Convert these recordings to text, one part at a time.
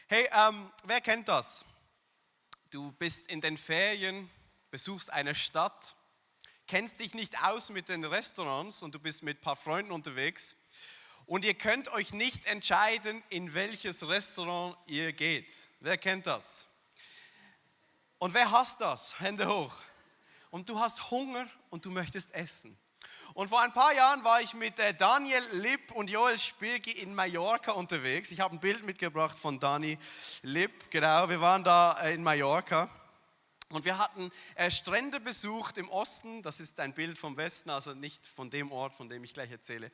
Hey, wer kennt das? Du bist in den Ferien, besuchst eine Stadt, kennst dich nicht aus mit den Restaurants und du bist mit ein paar Freunden unterwegs und ihr könnt euch nicht entscheiden, in welches Restaurant ihr geht. Wer kennt das? Und wer hasst das? Hände hoch. Und du hast Hunger und du möchtest essen. Und vor ein paar Jahren war ich mit Daniel Lipp und Joel Spirgi in Mallorca unterwegs. Ich habe ein Bild mitgebracht von Dani Lipp, genau. Wir waren da in Mallorca und wir hatten Strände besucht im Osten. Das ist ein Bild vom Westen, also nicht von dem Ort, von dem ich gleich erzähle.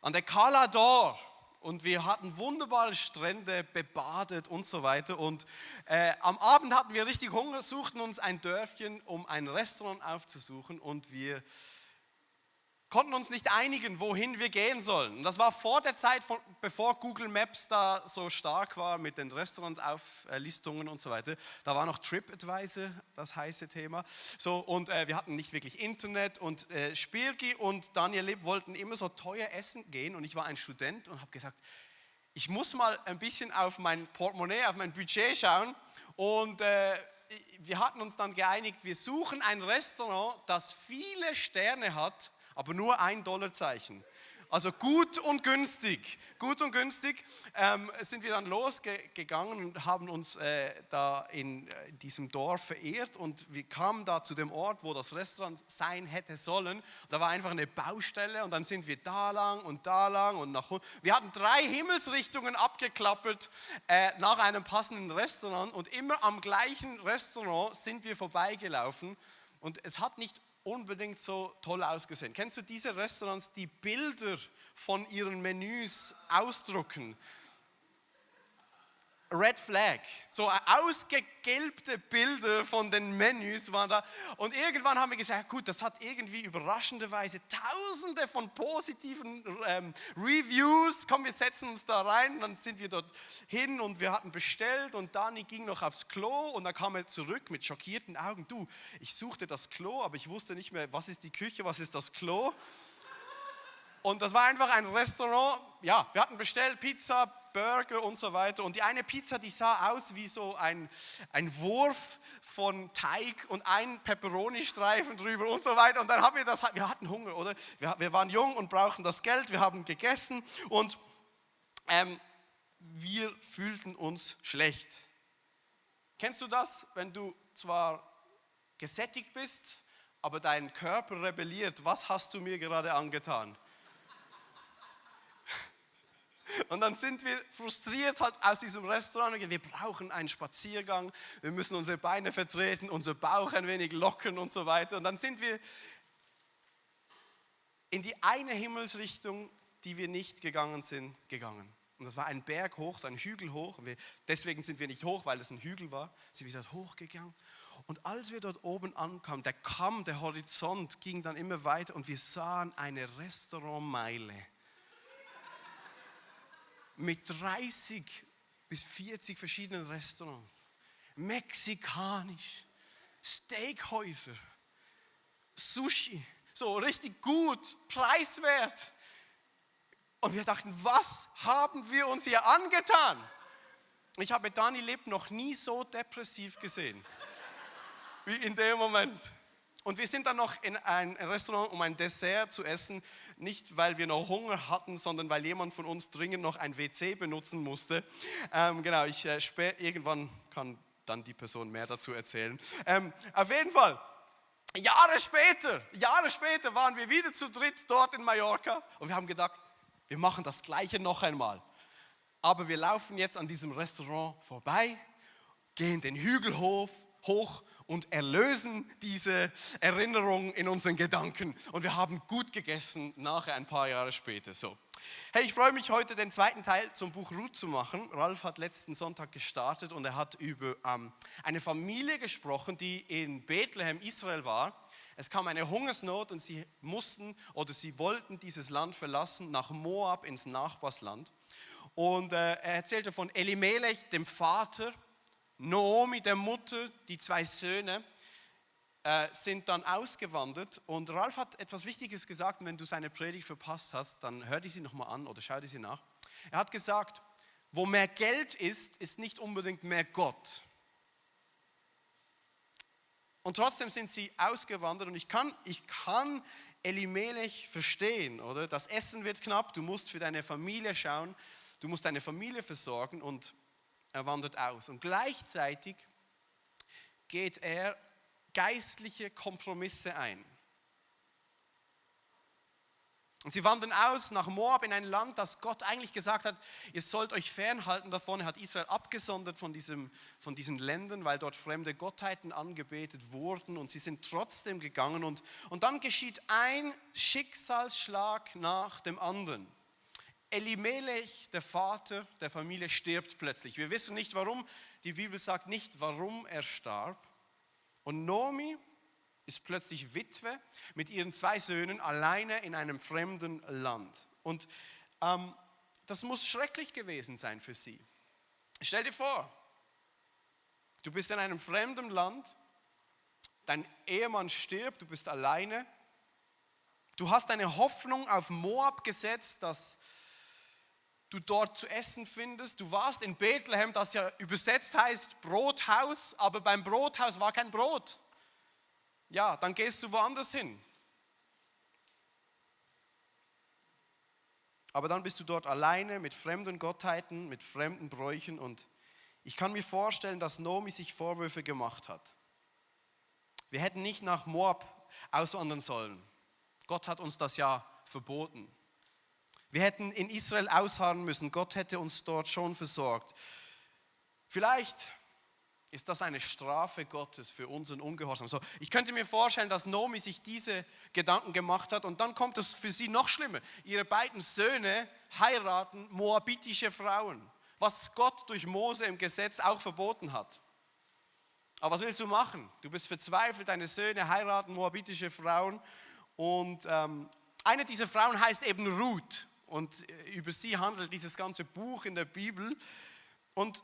An der Cala d'Or. Und wir hatten wunderbare Strände, bebadet und so weiter. Und am Abend hatten wir richtig Hunger, suchten uns ein Dörfchen, um ein Restaurant aufzusuchen. Und wir konnten uns nicht einigen, wohin wir gehen sollen. Und das war vor der Zeit, bevor Google Maps da so stark war mit den Restaurantauflistungen und so weiter. Da war noch TripAdvisor das heiße Thema. So, und wir hatten nicht wirklich Internet. Und Spirgi und Daniel Lipp wollten immer so teuer essen gehen. Und ich war ein Student und habe gesagt, ich muss mal ein bisschen auf mein Portemonnaie, auf mein Budget schauen. Und wir hatten uns dann geeinigt, wir suchen ein Restaurant, das viele Sterne hat, aber nur $1. Also gut und günstig. Gut und günstig sind wir dann losgegangen und haben uns da in diesem Dorf verirrt und wir kamen da zu dem Ort, wo das Restaurant sein hätte sollen. Da war einfach eine Baustelle und dann sind wir da lang und nach unten. Wir hatten 3 Himmelsrichtungen abgeklappert nach einem passenden Restaurant und immer am gleichen Restaurant sind wir vorbeigelaufen und es hat nicht unbedingt so toll ausgesehen. Kennst du diese Restaurants, die Bilder von ihren Menüs ausdrucken? Red Flag, so ausgegelbte Bilder von den Menüs waren da. Und irgendwann haben wir gesagt, gut, das hat irgendwie überraschenderweise Tausende von positiven Reviews. Komm, wir setzen uns da rein. Und dann sind wir dort hin und wir hatten bestellt und Dani ging noch aufs Klo und dann kam er zurück mit schockierten Augen. Du, ich suchte das Klo, aber ich wusste nicht mehr, was ist die Küche, was ist das Klo. Und das war einfach ein Restaurant, ja, wir hatten bestellt Pizza, Burger und so weiter. Und die eine Pizza, die sah aus wie so ein Wurf von Teig und ein Pepperoni-Streifen drüber und so weiter. Und dann haben wir hatten Hunger, oder? Wir waren jung und brauchten das Geld, wir haben gegessen und wir fühlten uns schlecht. Kennst du das, wenn du zwar gesättigt bist, aber dein Körper rebelliert? Was hast du mir gerade angetan? Und dann sind wir frustriert halt aus diesem Restaurant. Wir brauchen einen Spaziergang, wir müssen unsere Beine vertreten, unser Bauch ein wenig lockern und so weiter. Und dann sind wir in die eine Himmelsrichtung, die wir nicht gegangen sind, gegangen. Und das war ein Berg hoch, so ein Hügel hoch. Deswegen sind wir nicht hoch, weil es ein Hügel war. Sind wir dort hochgegangen. Und als wir dort oben ankamen, der Horizont ging dann immer weiter und wir sahen eine Restaurantmeile. Mit 30 bis 40 verschiedenen Restaurants. Mexikanisch, Steakhäuser, Sushi, so richtig gut, preiswert. Und wir dachten, was haben wir uns hier angetan? Ich habe Dani Lipp noch nie so depressiv gesehen, wie in dem Moment. Und wir sind dann noch in ein Restaurant, um ein Dessert zu essen. Nicht, weil wir noch Hunger hatten, sondern weil jemand von uns dringend noch ein WC benutzen musste. Genau, irgendwann kann dann die Person mehr dazu erzählen. Auf jeden Fall, Jahre später waren wir wieder zu dritt dort in Mallorca. Und wir haben gedacht, wir machen das Gleiche noch einmal. Aber wir laufen jetzt an diesem Restaurant vorbei, gehen den Hügel hoch und erlösen diese Erinnerung in unseren Gedanken. Und wir haben gut gegessen, nachher ein paar Jahre später. So. Hey, ich freue mich heute, den zweiten Teil zum Buch Ruth zu machen. Ralf hat letzten Sonntag gestartet und er hat über eine Familie gesprochen, die in Bethlehem, Israel war. Es kam eine Hungersnot und sie wollten dieses Land verlassen, nach Moab ins Nachbarsland. Und er erzählte von Elimelech, dem Vater, Naomi, der Mutter, die 2 Söhne sind dann ausgewandert und Ralf hat etwas Wichtiges gesagt und wenn du seine Predigt verpasst hast, dann hör die sie nochmal an oder schau die sie nach. Er hat gesagt, wo mehr Geld ist nicht unbedingt mehr Gott. Und trotzdem sind sie ausgewandert und ich kann Elimelech verstehen, oder? Das Essen wird knapp, du musst für deine Familie schauen, du musst deine Familie versorgen und er wandert aus. Und gleichzeitig geht er geistliche Kompromisse ein. Und sie wandern aus nach Moab in ein Land, das Gott eigentlich gesagt hat, ihr sollt euch fernhalten davon. Er hat Israel abgesondert von diesen Ländern, weil dort fremde Gottheiten angebetet wurden und sie sind trotzdem gegangen. Und dann geschieht ein Schicksalsschlag nach dem anderen. Elimelech, der Vater der Familie, stirbt plötzlich. Wir wissen nicht warum, die Bibel sagt nicht, warum er starb. Und Naomi ist plötzlich Witwe mit ihren 2 Söhnen alleine in einem fremden Land. Und das muss schrecklich gewesen sein für sie. Stell dir vor, du bist in einem fremden Land, dein Ehemann stirbt, du bist alleine, du hast eine Hoffnung auf Moab gesetzt, dass du dort zu essen findest. Du warst in Bethlehem, das ja übersetzt heißt Brothaus, aber beim Brothaus war kein Brot. Ja, dann gehst du woanders hin. Aber dann bist du dort alleine mit fremden Gottheiten, mit fremden Bräuchen und ich kann mir vorstellen, dass Naomi sich Vorwürfe gemacht hat. Wir hätten nicht nach Moab auswandern sollen. Gott hat uns das ja verboten. Wir hätten in Israel ausharren müssen. Gott hätte uns dort schon versorgt. Vielleicht ist das eine Strafe Gottes für unseren Ungehorsam. So, ich könnte mir vorstellen, dass Naomi sich diese Gedanken gemacht hat und dann kommt es für sie noch schlimmer. Ihre beiden Söhne heiraten moabitische Frauen, was Gott durch Mose im Gesetz auch verboten hat. Aber was willst du machen? Du bist verzweifelt, deine Söhne heiraten moabitische Frauen und eine dieser Frauen heißt eben Ruth und über sie handelt dieses ganze Buch in der Bibel und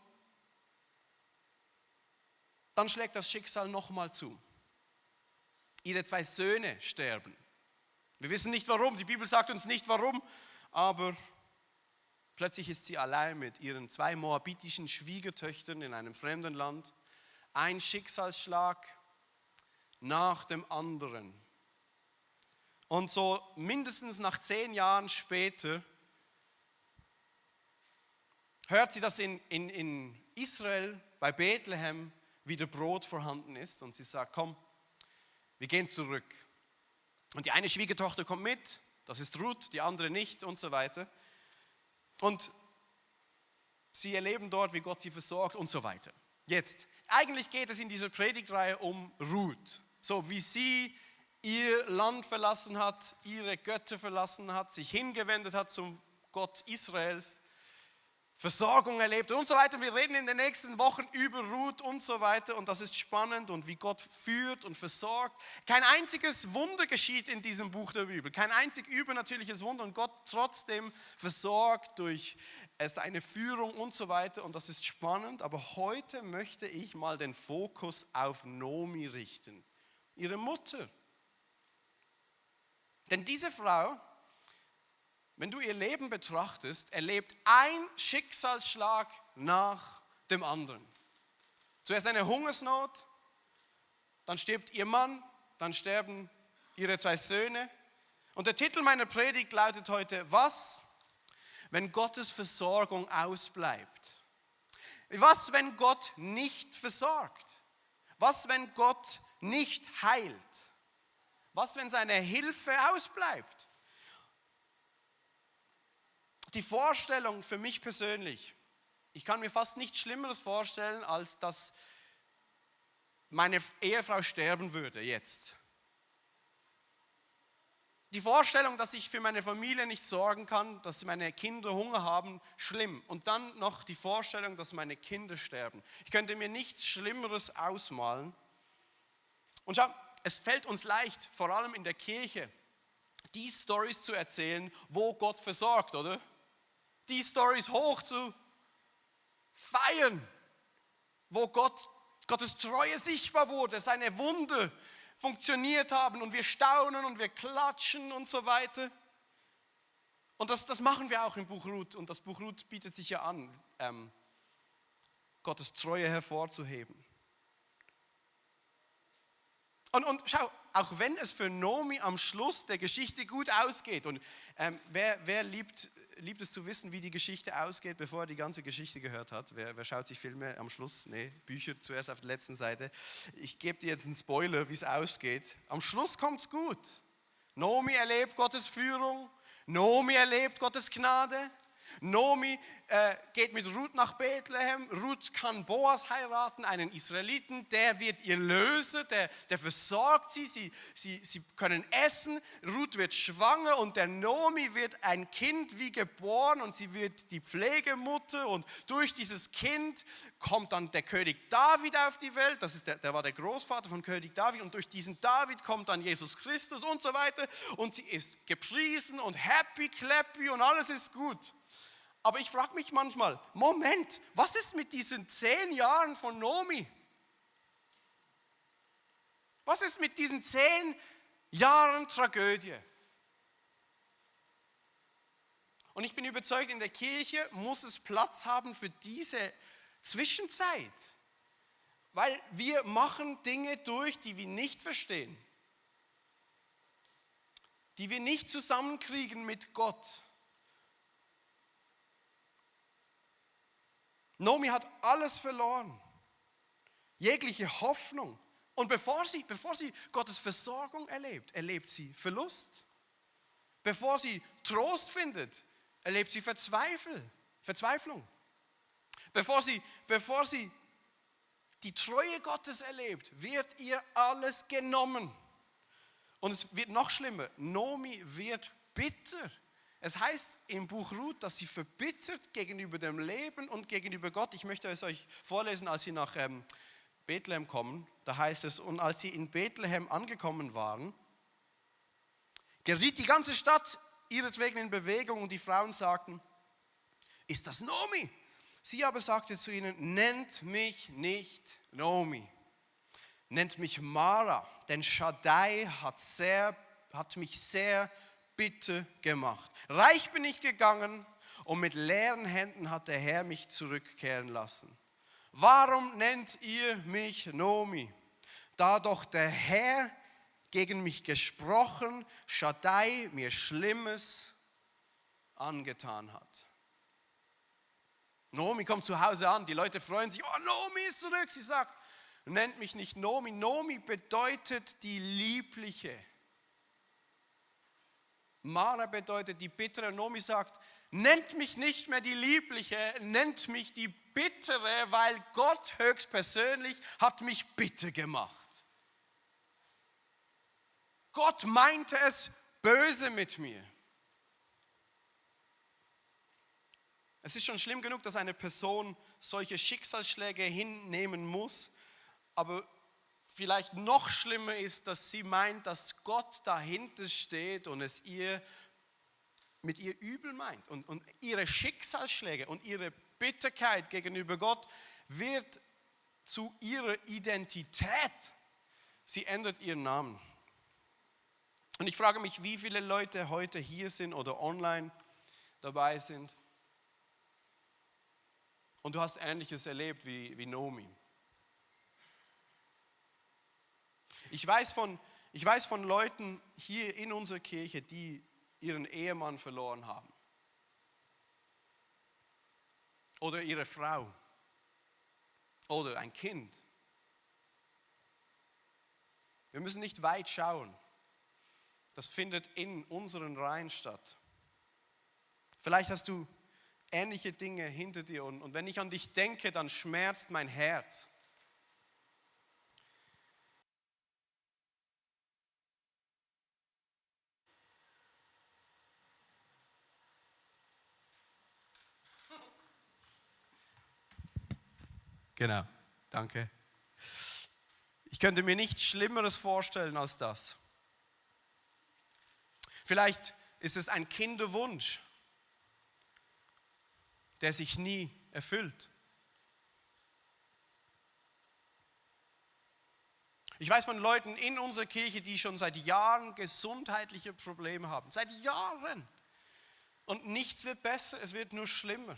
dann schlägt das Schicksal nochmal zu. Ihre 2 Söhne sterben. Wir wissen nicht warum, die Bibel sagt uns nicht warum, aber plötzlich ist sie allein mit ihren 2 moabitischen Schwiegertöchtern in einem fremden Land. Ein Schicksalsschlag nach dem anderen. Und so mindestens nach 10 Jahren später hört sie, dass in Israel bei Bethlehem wieder Brot vorhanden ist und sie sagt, komm, wir gehen zurück. Und die eine Schwiegertochter kommt mit, das ist Ruth, die andere nicht und so weiter. Und sie erleben dort, wie Gott sie versorgt und so weiter. Jetzt, eigentlich geht es in dieser Predigtreihe um Ruth, so wie sie ihr Land verlassen hat, ihre Götter verlassen hat, sich hingewendet hat zum Gott Israels, Versorgung erlebt und so weiter. Wir reden in den nächsten Wochen über Ruth und so weiter und das ist spannend und wie Gott führt und versorgt. Kein einziges Wunder geschieht in diesem Buch der Bibel, kein einzig übernatürliches Wunder und Gott trotzdem versorgt durch seine Führung und so weiter und das ist spannend. Aber heute möchte ich mal den Fokus auf Naomi richten, ihre Mutter. Denn diese Frau, wenn du ihr Leben betrachtest, erlebt ein Schicksalsschlag nach dem anderen. Zuerst eine Hungersnot, dann stirbt ihr Mann, dann sterben ihre 2 Söhne. Und der Titel meiner Predigt lautet heute, was, wenn Gottes Versorgung ausbleibt? Was, wenn Gott nicht versorgt? Was, wenn Gott nicht heilt? Was, wenn seine Hilfe ausbleibt? Die Vorstellung für mich persönlich, ich kann mir fast nichts Schlimmeres vorstellen, als dass meine Ehefrau sterben würde jetzt. Die Vorstellung, dass ich für meine Familie nicht sorgen kann, dass meine Kinder Hunger haben, schlimm. Und dann noch die Vorstellung, dass meine Kinder sterben. Ich könnte mir nichts Schlimmeres ausmalen. Und schau, es fällt uns leicht, vor allem in der Kirche, die Storys zu erzählen, wo Gott versorgt, oder? Die Storys hoch zu feiern, wo Gottes Treue sichtbar wurde, seine Wunder funktioniert haben und wir staunen und wir klatschen und so weiter. Und das machen wir auch im Buch Ruth. Und das Buch Ruth bietet sich ja an, Gottes Treue hervorzuheben. Und schau, auch wenn es für Naomi am Schluss der Geschichte gut ausgeht, und wer liebt es zu wissen, wie die Geschichte ausgeht, bevor er die ganze Geschichte gehört hat? Wer schaut sich Filme am Schluss? Nee, Bücher zuerst auf der letzten Seite. Ich gebe dir jetzt einen Spoiler, wie es ausgeht. Am Schluss kommt es gut. Naomi erlebt Gottes Führung, Naomi erlebt Gottes Gnade. Naomi geht mit Ruth nach Bethlehem. Ruth kann Boas heiraten, einen Israeliten. Der wird ihr Löser, der versorgt sie. Sie können essen. Ruth wird schwanger und der Naomi wird ein Kind wie geboren und sie wird die Pflegemutter. Und durch dieses Kind kommt dann der König David auf die Welt. Der war der Großvater von König David. Und durch diesen David kommt dann Jesus Christus und so weiter. Und sie ist gepriesen und happy, clappy und alles ist gut. Aber ich frage mich manchmal, Moment, was ist mit diesen 10 Jahren von Naomi? Was ist mit diesen 10 Jahren Tragödie? Und ich bin überzeugt, in der Kirche muss es Platz haben für diese Zwischenzeit. Weil wir machen Dinge durch, die wir nicht verstehen. Die wir nicht zusammenkriegen mit Gott. Naomi hat alles verloren, jegliche Hoffnung. Und bevor sie Gottes Versorgung erlebt sie Verlust. Bevor sie Trost findet, erlebt sie Verzweiflung. Bevor sie die Treue Gottes erlebt, wird ihr alles genommen. Und es wird noch schlimmer, Naomi wird bitter. Es heißt im Buch Ruth, dass sie verbittert gegenüber dem Leben und gegenüber Gott. Ich möchte es euch vorlesen, als sie nach Bethlehem kommen. Da heißt es, und als sie in Bethlehem angekommen waren, geriet die ganze Stadt ihretwegen in Bewegung und die Frauen sagten, ist das Naomi? Sie aber sagte zu ihnen, nennt mich nicht Naomi, nennt mich Mara, denn Shaddai hat mich sehr bitter gemacht. Reich bin ich gegangen und mit leeren Händen hat der Herr mich zurückkehren lassen. Warum nennt ihr mich Naomi? Da doch der Herr gegen mich gesprochen, Shaddai mir Schlimmes angetan hat. Naomi kommt zu Hause an, die Leute freuen sich, oh, Naomi ist zurück. Sie sagt, nennt mich nicht Naomi. Naomi bedeutet die Liebliche. Mara bedeutet die Bittere. Naomi sagt, nennt mich nicht mehr die Liebliche, nennt mich die Bittere, weil Gott höchstpersönlich hat mich bitter gemacht. Gott meinte es böse mit mir. Es ist schon schlimm genug, dass eine Person solche Schicksalsschläge hinnehmen muss, aber vielleicht noch schlimmer ist, dass sie meint, dass Gott dahinter steht und es mit ihr übel meint. Und ihre Schicksalsschläge und ihre Bitterkeit gegenüber Gott wird zu ihrer Identität. Sie ändert ihren Namen. Und ich frage mich, wie viele Leute heute hier sind oder online dabei sind. Und du hast Ähnliches erlebt wie Naomi. Ich weiß von Leuten hier in unserer Kirche, die ihren Ehemann verloren haben. Oder ihre Frau. Oder ein Kind. Wir müssen nicht weit schauen. Das findet in unseren Reihen statt. Vielleicht hast du ähnliche Dinge hinter dir und wenn ich an dich denke, dann schmerzt mein Herz. Genau, danke. Ich könnte mir nichts Schlimmeres vorstellen als das. Vielleicht ist es ein Kinderwunsch, der sich nie erfüllt. Ich weiß von Leuten in unserer Kirche, die schon seit Jahren gesundheitliche Probleme haben. Seit Jahren. und nichts wird besser, es wird nur schlimmer.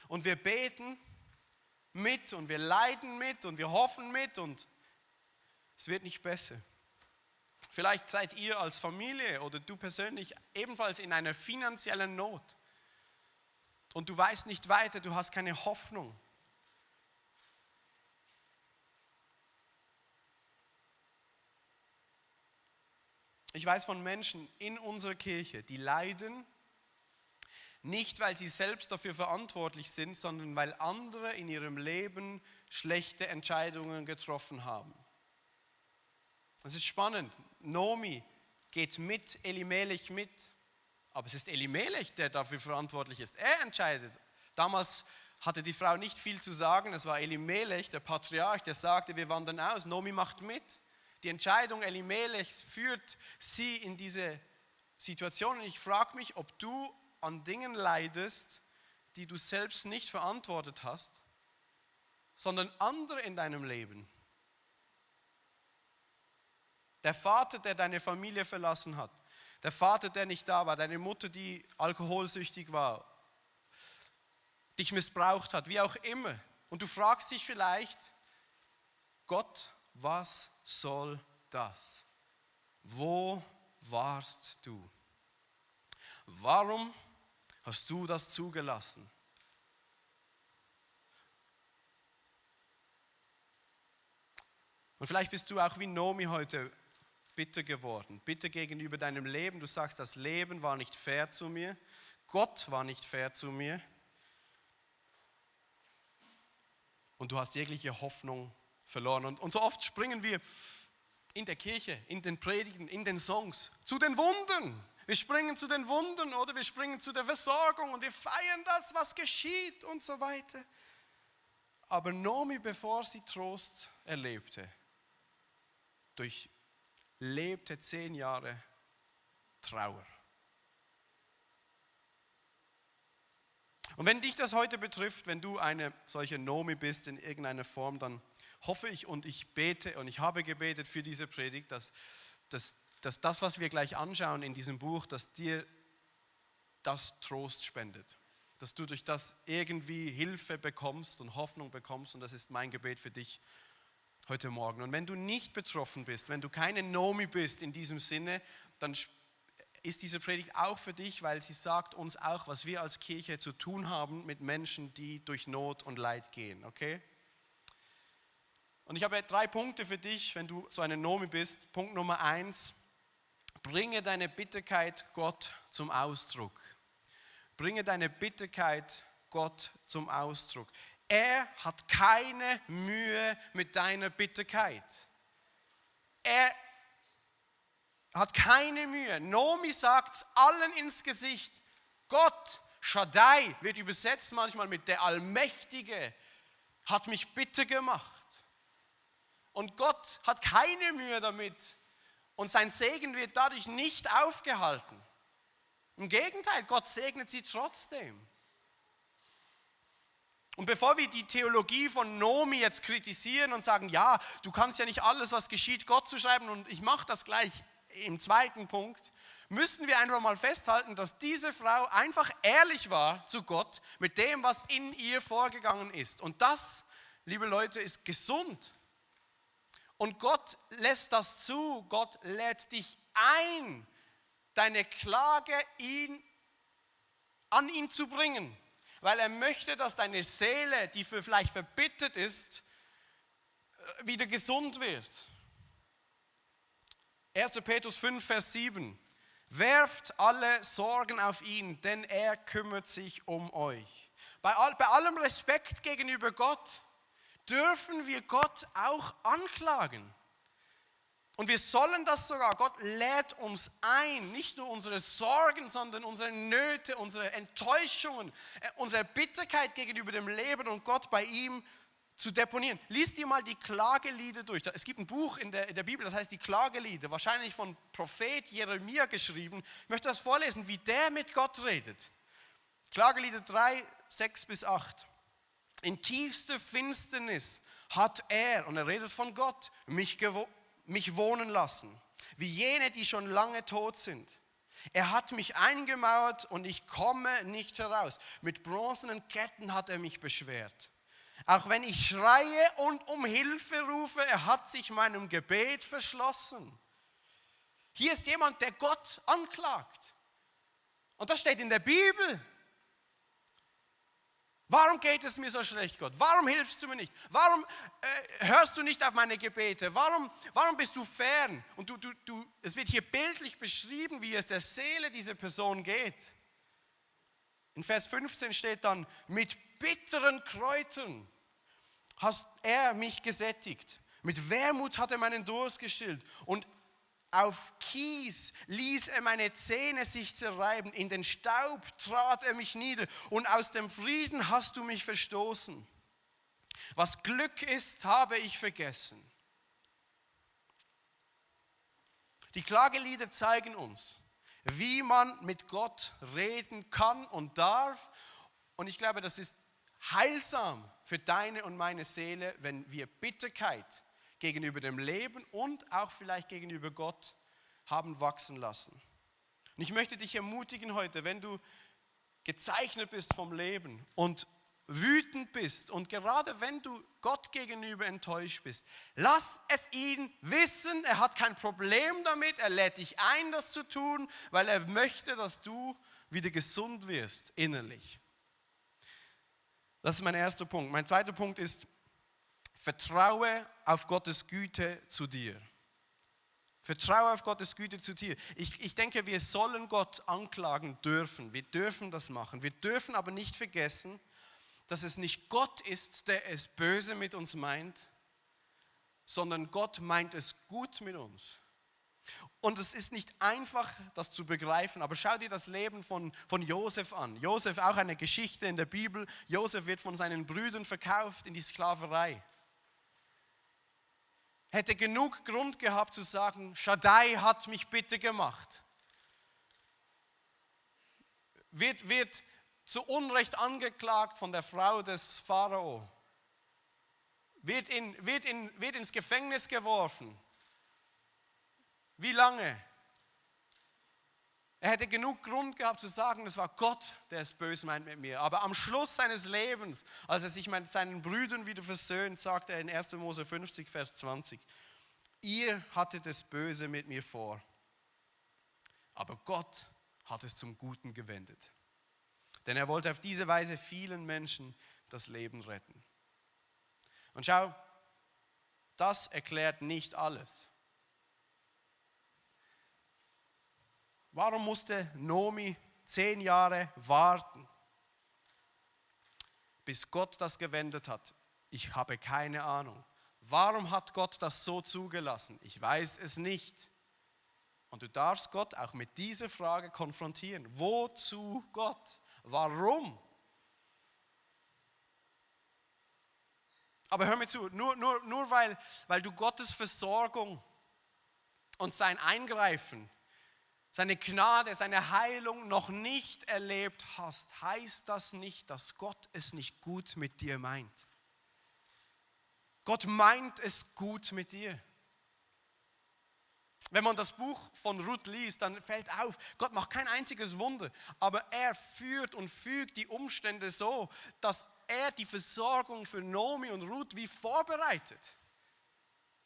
Und wir beten mit und wir leiden mit und wir hoffen mit und es wird nicht besser. Vielleicht seid ihr als Familie oder du persönlich ebenfalls in einer finanziellen Not und du weißt nicht weiter, du hast keine Hoffnung. Ich weiß von Menschen in unserer Kirche, die leiden, nicht weil sie selbst dafür verantwortlich sind, sondern weil andere in ihrem Leben schlechte Entscheidungen getroffen haben. Das ist spannend. Nomi geht mit Elimelech mit, aber es ist Elimelech, der dafür verantwortlich ist. Er entscheidet. Damals hatte die Frau nicht viel zu sagen, es war Elimelech, der Patriarch, der sagte, wir wandern aus, Nomi macht mit. Die Entscheidung Elimelechs führt sie in diese Situation. Und ich frage mich, ob du an Dingen leidest, die du selbst nicht verantwortet hast, sondern andere in deinem Leben. Der Vater, der deine Familie verlassen hat, der Vater, der nicht da war, deine Mutter, die alkoholsüchtig war, dich missbraucht hat, wie auch immer. Und du fragst dich vielleicht, Gott, was soll das? Wo warst du? Warum hast du das zugelassen? Und vielleicht bist du auch wie Nomi heute bitter geworden, bitter gegenüber deinem Leben. Du sagst, das Leben war nicht fair zu mir, Gott war nicht fair zu mir und du hast jegliche Hoffnung verloren. Und so oft springen wir in der Kirche, in den Predigten, in den Songs zu den Wundern. Wir springen zu den Wundern oder wir springen zu der Versorgung und wir feiern das, was geschieht und so weiter. Aber Nomi, bevor sie Trost erlebte, durchlebte 10 Jahre Trauer. Und wenn dich das heute betrifft, wenn du eine solche Nomi bist in irgendeiner Form, dann hoffe ich und ich bete und ich habe gebetet für diese Predigt, dass das, was wir gleich anschauen in diesem Buch, dass dir das Trost spendet. Dass du durch das irgendwie Hilfe bekommst und Hoffnung bekommst und das ist mein Gebet für dich heute Morgen. Und wenn du nicht betroffen bist, wenn du keine Nomi bist in diesem Sinne, dann ist diese Predigt auch für dich, weil sie sagt uns auch, was wir als Kirche zu tun haben mit Menschen, die durch Not und Leid gehen, okay? Und ich habe 3 Punkte für dich, wenn du so eine Nomi bist. Punkt Nummer 1, bringe deine Bitterkeit Gott zum Ausdruck. Bringe deine Bitterkeit Gott zum Ausdruck. Er hat keine Mühe mit deiner Bitterkeit. Er hat keine Mühe. Nomi sagt es allen ins Gesicht. Gott, Shaddai, wird übersetzt manchmal mit der Allmächtige, hat mich bitter gemacht. Und Gott hat keine Mühe damit. Und sein Segen wird dadurch nicht aufgehalten. Im Gegenteil, Gott segnet sie trotzdem. Und bevor wir die Theologie von Nomi jetzt kritisieren und sagen, ja, du kannst ja nicht alles, was geschieht, Gott zuschreiben und ich mache das gleich im 2. Punkt, müssen wir einfach mal festhalten, dass diese Frau einfach ehrlich war zu Gott mit dem, was in ihr vorgegangen ist. Und das, liebe Leute, ist gesund. Und Gott lässt das zu, Gott lädt dich ein, deine Klage an ihn zu bringen, weil er möchte, dass deine Seele, die vielleicht verbittert ist, wieder gesund wird. 1. Petrus 5, Vers 7. Werft alle Sorgen auf ihn, denn er kümmert sich um euch. Bei allem Respekt gegenüber Gott dürfen wir Gott auch anklagen. Und wir sollen das sogar. Gott lädt uns ein, nicht nur unsere Sorgen, sondern unsere Nöte, unsere Enttäuschungen, unsere Bitterkeit gegenüber dem Leben und Gott bei ihm zu deponieren. Lies dir mal die Klagelieder durch. Es gibt ein Buch in der Bibel, das heißt die Klagelieder, wahrscheinlich von Prophet Jeremia geschrieben. Ich möchte das vorlesen, wie der mit Gott redet. Klagelieder 3, 6 bis 8. In tiefster Finsternis hat er, und er redet von Gott, mich wohnen lassen, wie jene, die schon lange tot sind. Er hat mich eingemauert und ich komme nicht heraus. Mit bronzenen Ketten hat er mich beschwert. Auch wenn ich schreie und um Hilfe rufe, er hat sich meinem Gebet verschlossen. Hier ist jemand, der Gott anklagt. Und das steht in der Bibel. Warum geht es mir so schlecht, Gott? Warum hilfst du mir nicht? Warum hörst du nicht auf meine Gebete? Warum bist du fern? Und es wird hier bildlich beschrieben, wie es der Seele dieser Person geht. In Vers 15 steht dann, mit bitteren Kräutern hat er mich gesättigt. Mit Wermut hat er meinen Durst gestillt. Und auf Kies ließ er meine Zähne sich zerreiben, in den Staub trat er mich nieder und aus dem Frieden hast du mich verstoßen. Was Glück ist, habe ich vergessen. Die Klagelieder zeigen uns, wie man mit Gott reden kann und darf. Und ich glaube, das ist heilsam für deine und meine Seele, wenn wir Bitterkeit gegenüber dem Leben und auch vielleicht gegenüber Gott haben wachsen lassen. Und ich möchte dich ermutigen heute, wenn du gezeichnet bist vom Leben und wütend bist und gerade wenn du Gott gegenüber enttäuscht bist, lass es ihn wissen, er hat kein Problem damit, er lädt dich ein, das zu tun, weil er möchte, dass du wieder gesund wirst innerlich. Das ist mein erster Punkt. Mein zweiter Punkt ist, vertraue auf Gottes Güte zu dir. Vertraue auf Gottes Güte zu dir. Ich denke, wir sollen Gott anklagen dürfen. Wir dürfen das machen. Wir dürfen aber nicht vergessen, dass es nicht Gott ist, der es böse mit uns meint, sondern Gott meint es gut mit uns. Und es ist nicht einfach, das zu begreifen, aber schau dir das Leben von Josef an. Josef, auch eine Geschichte in der Bibel. Josef wird von seinen Brüdern verkauft in die Sklaverei. Hätte genug Grund gehabt zu sagen, Shaddai hat mich bitter gemacht. Wird zu Unrecht angeklagt von der Frau des Pharao. Wird ins Gefängnis geworfen. Wie lange? Er hätte genug Grund gehabt zu sagen, es war Gott, der es böse meint mit mir. Aber am Schluss seines Lebens, als er sich mit seinen Brüdern wieder versöhnt, sagt er in 1. Mose 50, Vers 20, ihr hattet es böse mit mir vor, aber Gott hat es zum Guten gewendet. Denn er wollte auf diese Weise vielen Menschen das Leben retten. Und schau, das erklärt nicht alles. Warum musste Nomi 10 Jahre warten, bis Gott das gewendet hat? Ich habe keine Ahnung. Warum hat Gott das so zugelassen? Ich weiß es nicht. Und du darfst Gott auch mit dieser Frage konfrontieren. Wozu Gott? Warum? Aber hör mir zu, nur weil du Gottes Versorgung und sein Eingreifen, seine Gnade, seine Heilung noch nicht erlebt hast, heißt das nicht, dass Gott es nicht gut mit dir meint. Gott meint es gut mit dir. Wenn man das Buch von Ruth liest, dann fällt auf, Gott macht kein einziges Wunder, aber er führt und fügt die Umstände so, dass er die Versorgung für Nomi und Ruth wie vorbereitet.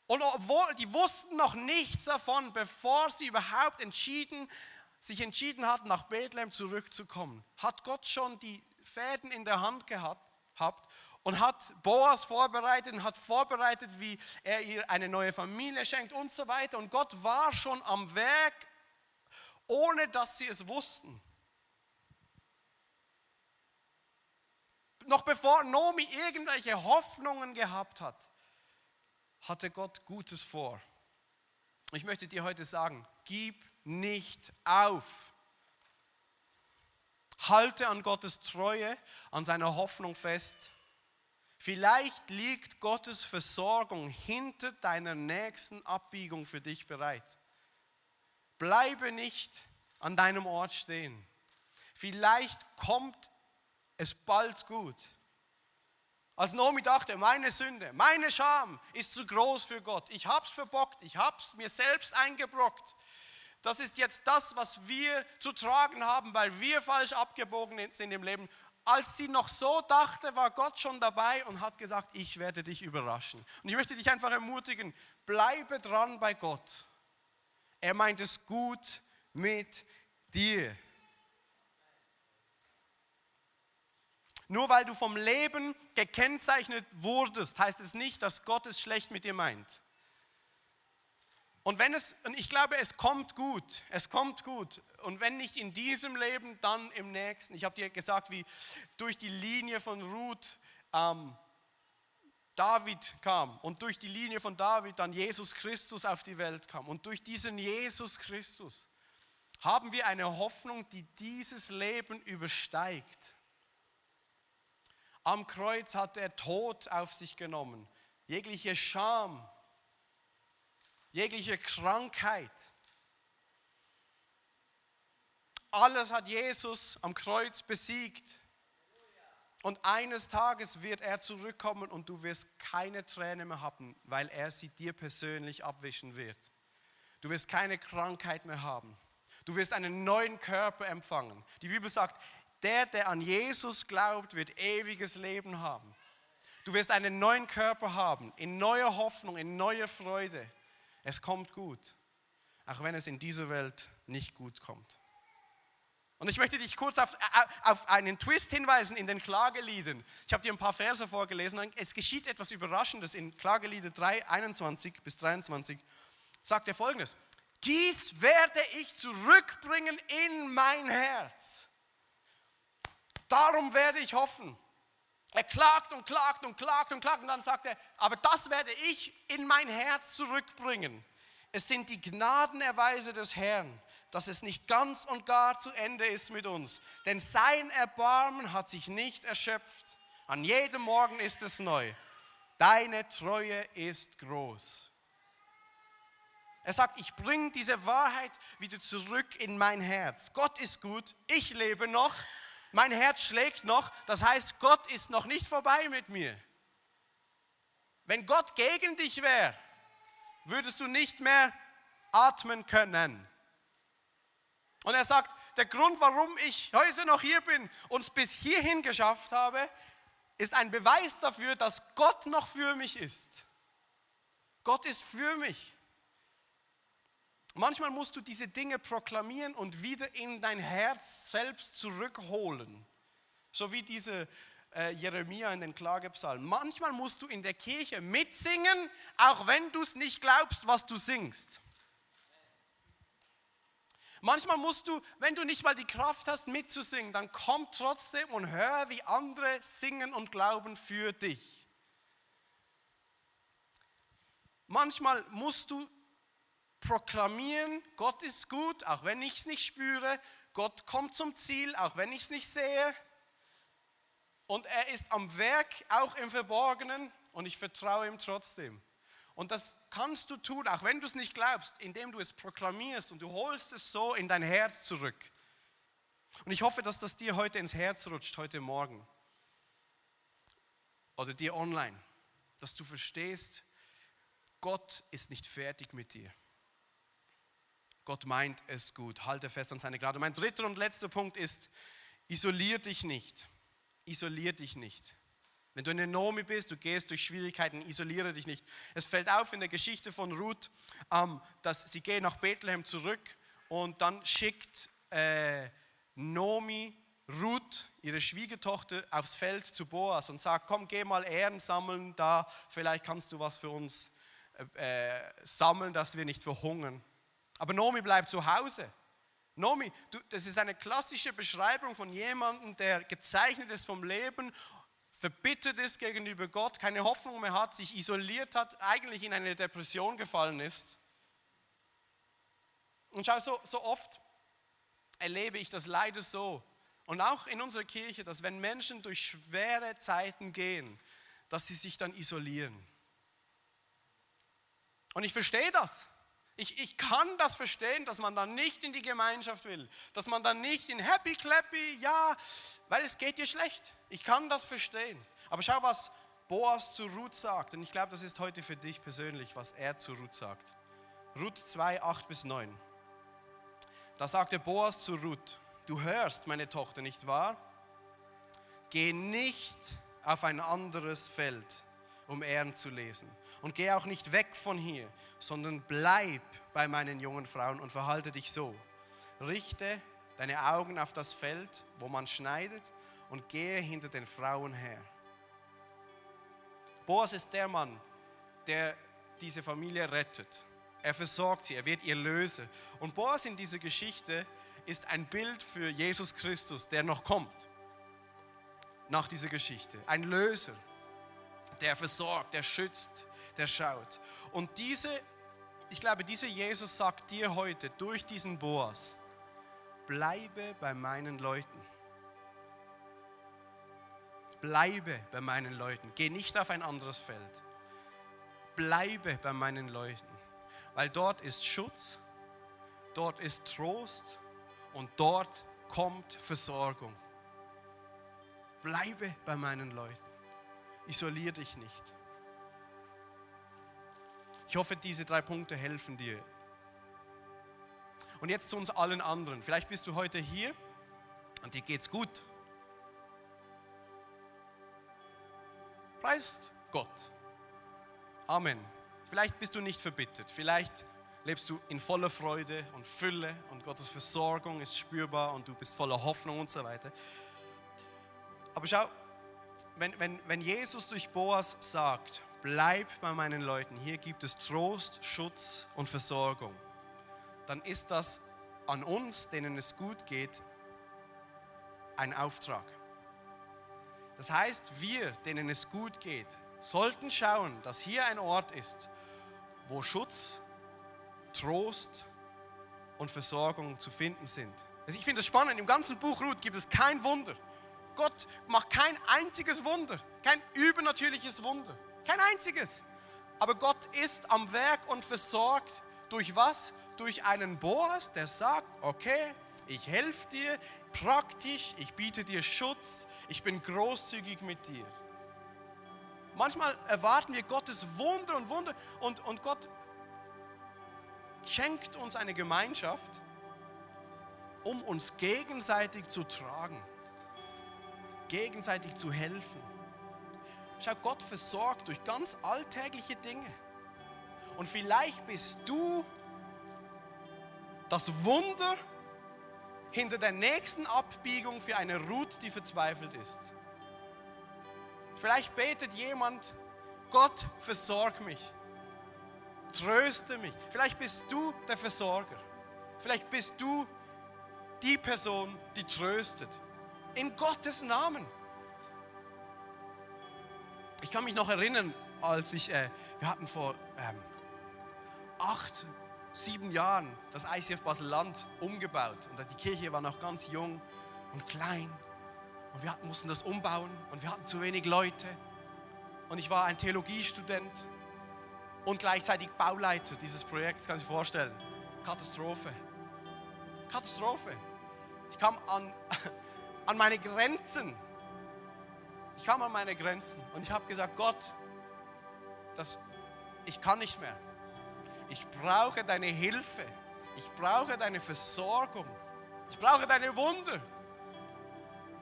Und obwohl die wussten noch nichts davon, bevor sie überhaupt sich entschieden hatten, nach Bethlehem zurückzukommen, hat Gott schon die Fäden in der Hand gehabt und hat Boas vorbereitet und hat vorbereitet, wie er ihr eine neue Familie schenkt und so weiter. Und Gott war schon am Werk, ohne dass sie es wussten. Noch bevor Nomi irgendwelche Hoffnungen gehabt hat, hatte Gott Gutes vor. Ich möchte dir heute sagen, gib nicht auf. Halte an Gottes Treue, an seiner Hoffnung fest. Vielleicht liegt Gottes Versorgung hinter deiner nächsten Abbiegung für dich bereit. Bleibe nicht an deinem Ort stehen. Vielleicht kommt es bald gut. Als Nomi dachte, meine Sünde, meine Scham ist zu groß für Gott. Ich hab's verbockt, ich hab's mir selbst eingebrockt. Das ist jetzt das, was wir zu tragen haben, weil wir falsch abgebogen sind im Leben. Als sie noch so dachte, war Gott schon dabei und hat gesagt, ich werde dich überraschen. Und ich möchte dich einfach ermutigen, bleibe dran bei Gott. Er meint es gut mit dir. Nur weil du vom Leben gekennzeichnet wurdest, heißt es nicht, dass Gott es schlecht mit dir meint. Und ich glaube, es kommt gut. Und wenn nicht in diesem Leben, dann im nächsten. Ich habe dir gesagt, wie durch die Linie von Ruth David kam und durch die Linie von David dann Jesus Christus auf die Welt kam. Und durch diesen Jesus Christus haben wir eine Hoffnung, die dieses Leben übersteigt. Am Kreuz hat er Tod auf sich genommen, jegliche Scham, jegliche Krankheit. Alles hat Jesus am Kreuz besiegt. Und eines Tages wird er zurückkommen und du wirst keine Träne mehr haben, weil er sie dir persönlich abwischen wird. Du wirst keine Krankheit mehr haben. Du wirst einen neuen Körper empfangen. Die Bibel sagt, der an Jesus glaubt, wird ewiges Leben haben. Du wirst einen neuen Körper haben, in neuer Hoffnung, in neuer Freude. Es kommt gut, auch wenn es in dieser Welt nicht gut kommt. Und ich möchte dich kurz auf einen Twist hinweisen in den Klageliedern. Ich habe dir ein paar Verse vorgelesen. Es geschieht etwas Überraschendes in Klagelieder 3, 21 bis 23. Sagt er Folgendes: Dies werde ich zurückbringen in mein Herz. Darum werde ich hoffen. Er klagt und klagt und klagt und klagt und dann sagt er, aber das werde ich in mein Herz zurückbringen. Es sind die Gnadenerweise des Herrn, dass es nicht ganz und gar zu Ende ist mit uns. Denn sein Erbarmen hat sich nicht erschöpft. An jedem Morgen ist es neu. Deine Treue ist groß. Er sagt, ich bringe diese Wahrheit wieder zurück in mein Herz. Gott ist gut, ich lebe noch. Mein Herz schlägt noch, das heißt, Gott ist noch nicht vorbei mit mir. Wenn Gott gegen dich wäre, würdest du nicht mehr atmen können. Und er sagt, der Grund, warum ich heute noch hier bin und es bis hierhin geschafft habe, ist ein Beweis dafür, dass Gott noch für mich ist. Gott ist für mich. Manchmal musst du diese Dinge proklamieren und wieder in dein Herz selbst zurückholen. So wie diese Jeremia in den Klagepsalmen. Manchmal musst du in der Kirche mitsingen, auch wenn du es nicht glaubst, was du singst. Manchmal musst du, wenn du nicht mal die Kraft hast, mitzusingen, dann komm trotzdem und hör, wie andere singen und glauben für dich. Manchmal musst du proklamieren, Gott ist gut, auch wenn ich es nicht spüre. Gott kommt zum Ziel, auch wenn ich es nicht sehe. Und er ist am Werk, auch im Verborgenen, und ich vertraue ihm trotzdem. Und das kannst du tun, auch wenn du es nicht glaubst, indem du es proklamierst und du holst es so in dein Herz zurück. Und ich hoffe, dass das dir heute ins Herz rutscht, heute Morgen. Oder dir online. Dass du verstehst, Gott ist nicht fertig mit dir. Gott meint es gut. Halte fest an seine Gnade. Mein dritter und letzter Punkt ist, isolier dich nicht. Isolier dich nicht. Wenn du eine Naomi bist, du gehst durch Schwierigkeiten, isoliere dich nicht. Es fällt auf in der Geschichte von Ruth, dass sie gehen nach Bethlehem zurück und dann schickt Naomi Ruth, ihre Schwiegertochter, aufs Feld zu Boas und sagt, komm, geh mal Ähren sammeln da, vielleicht kannst du was für uns sammeln, dass wir nicht verhungern. Aber Naomi bleibt zu Hause. Naomi, das ist eine klassische Beschreibung von jemandem, der gezeichnet ist vom Leben, verbittert ist gegenüber Gott, keine Hoffnung mehr hat, sich isoliert hat, eigentlich in eine Depression gefallen ist. Und schau, so oft erlebe ich das leider so. Und auch in unserer Kirche, dass wenn Menschen durch schwere Zeiten gehen, dass sie sich dann isolieren. Und ich verstehe das. Ich kann das verstehen, dass man dann nicht in die Gemeinschaft will, dass man dann nicht in Happy Clappy, ja, weil es geht dir schlecht. Ich kann das verstehen. Aber schau, was Boas zu Ruth sagt. Und ich glaube, das ist heute für dich persönlich, was er zu Ruth sagt. Ruth 2, 8 bis 9. Da sagte Boas zu Ruth: Du hörst, meine Tochter, nicht wahr? Geh nicht auf ein anderes Feld, um Ähren zu lesen. Und geh auch nicht weg von hier, sondern bleib bei meinen jungen Frauen und verhalte dich so. Richte deine Augen auf das Feld, wo man schneidet, und gehe hinter den Frauen her. Boas ist der Mann, der diese Familie rettet. Er versorgt sie, er wird ihr Löser. Und Boas in dieser Geschichte ist ein Bild für Jesus Christus, der noch kommt. Nach dieser Geschichte. Ein Löser, der versorgt, der schützt, der schaut. Und ich glaube, dieser Jesus sagt dir heute durch diesen Boas: Bleibe bei meinen Leuten. Bleibe bei meinen Leuten. Geh nicht auf ein anderes Feld. Bleibe bei meinen Leuten. Weil dort ist Schutz, dort ist Trost und dort kommt Versorgung. Bleibe bei meinen Leuten. Isoliere dich nicht. Ich hoffe, diese 3 Punkte helfen dir. Und jetzt zu uns allen anderen. Vielleicht bist du heute hier und dir geht's gut. Preist Gott. Amen. Vielleicht bist du nicht verbittert. Vielleicht lebst du in voller Freude und Fülle und Gottes Versorgung ist spürbar und du bist voller Hoffnung und so weiter. Aber schau, wenn Jesus durch Boas sagt: Bleib bei meinen Leuten, hier gibt es Trost, Schutz und Versorgung, dann ist das an uns, denen es gut geht, ein Auftrag. Das heißt, wir, denen es gut geht, sollten schauen, dass hier ein Ort ist, wo Schutz, Trost und Versorgung zu finden sind. Also ich finde es spannend, im ganzen Buch Ruth gibt es kein Wunder. Gott macht kein einziges Wunder, kein übernatürliches Wunder, kein einziges. Aber Gott ist am Werk und versorgt durch was? Durch einen Boas, der sagt: Okay, ich helfe dir praktisch, ich biete dir Schutz, ich bin großzügig mit dir. Manchmal erwarten wir Gottes Wunder und Gott schenkt uns eine Gemeinschaft, um uns gegenseitig zu tragen, gegenseitig zu helfen. Schau, Gott versorgt durch ganz alltägliche Dinge. Und vielleicht bist du das Wunder hinter der nächsten Abbiegung für eine Ruth, die verzweifelt ist. Vielleicht betet jemand: Gott, versorg mich, tröste mich. Vielleicht bist du der Versorger. Vielleicht bist du die Person, die tröstet. In Gottes Namen. Ich kann mich noch erinnern, wir hatten vor 7 Jahren das ICF Basel-Land umgebaut. Und die Kirche war noch ganz jung und klein. Und wir mussten das umbauen und wir hatten zu wenig Leute. Und ich war ein Theologiestudent und gleichzeitig Bauleiter dieses Projekts, kann sich vorstellen. Katastrophe. Katastrophe. Ich kam an meine Grenzen. Und ich habe gesagt: Gott, ich kann nicht mehr. Ich brauche deine Hilfe. Ich brauche deine Versorgung. Ich brauche deine Wunder.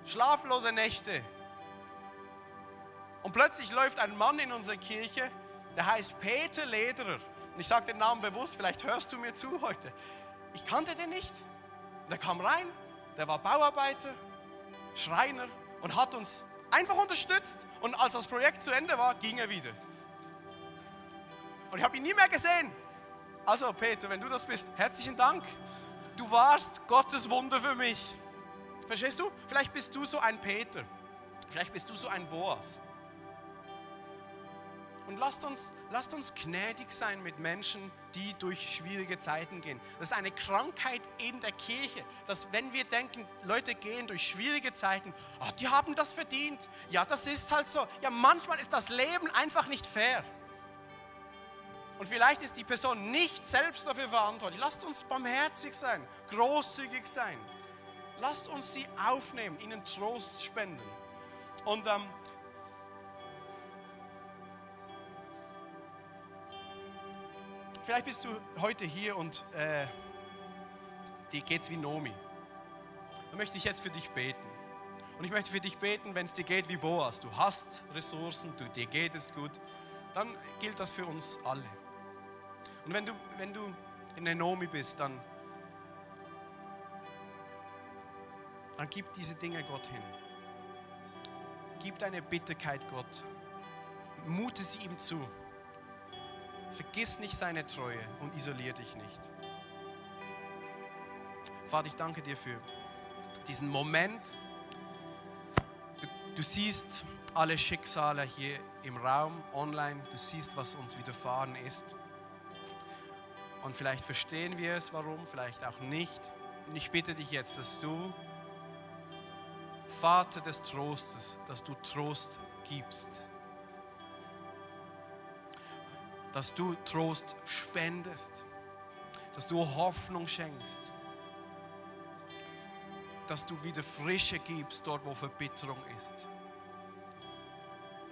Schlaflose Nächte. Und plötzlich läuft ein Mann in unsere Kirche, der heißt Peter Lederer. Und ich sage den Namen bewusst, vielleicht hörst du mir zu heute. Ich kannte den nicht. Der kam rein, der war Bauarbeiter, Schreiner und hat uns einfach unterstützt. Und als das Projekt zu Ende war, ging er wieder. Und ich habe ihn nie mehr gesehen. Also Peter, wenn du das bist, herzlichen Dank. Du warst Gottes Wunder für mich. Verstehst du? Vielleicht bist du so ein Peter. Vielleicht bist du so ein Boas. Und lasst uns gnädig sein mit Menschen, die durch schwierige Zeiten gehen. Das ist eine Krankheit in der Kirche, dass wenn wir denken, Leute gehen durch schwierige Zeiten, die haben das verdient. Ja, das ist halt so. Ja, manchmal ist das Leben einfach nicht fair. Und vielleicht ist die Person nicht selbst dafür verantwortlich. Lasst uns barmherzig sein, großzügig sein. Lasst uns sie aufnehmen, ihnen Trost spenden. Und vielleicht bist du heute hier und dir geht es wie Nomi. Dann möchte ich jetzt für dich beten. Und ich möchte für dich beten, wenn es dir geht wie Boas. Du hast Ressourcen, dir geht es gut. Dann gilt das für uns alle. Und wenn du in der Nomi bist, dann gib diese Dinge Gott hin. Gib deine Bitterkeit Gott. Mute sie ihm zu. Vergiss nicht seine Treue und isoliere dich nicht. Vater, ich danke dir für diesen Moment. Du siehst alle Schicksale hier im Raum, online. Du siehst, was uns widerfahren ist. Und vielleicht verstehen wir es, warum, vielleicht auch nicht. Und ich bitte dich jetzt, dass du, Vater des Trostes, dass du Trost gibst. Dass du Trost spendest. Dass du Hoffnung schenkst. Dass du wieder Frische gibst, dort wo Verbitterung ist.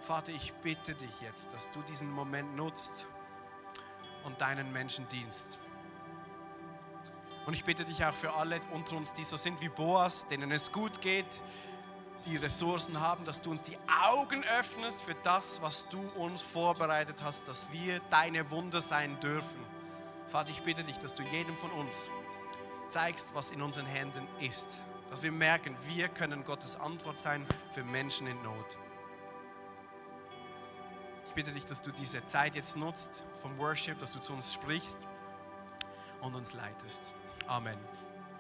Vater, ich bitte dich jetzt, dass du diesen Moment nutzt und deinen Menschen dienst. Und ich bitte dich auch für alle unter uns, die so sind wie Boas, denen es gut geht, die Ressourcen haben, dass du uns die Augen öffnest für das, was du uns vorbereitet hast, dass wir deine Wunder sein dürfen. Vater, ich bitte dich, dass du jedem von uns zeigst, was in unseren Händen ist. Dass wir merken, wir können Gottes Antwort sein für Menschen in Not. Ich bitte dich, dass du diese Zeit jetzt nutzt vom Worship, dass du zu uns sprichst und uns leitest. Amen.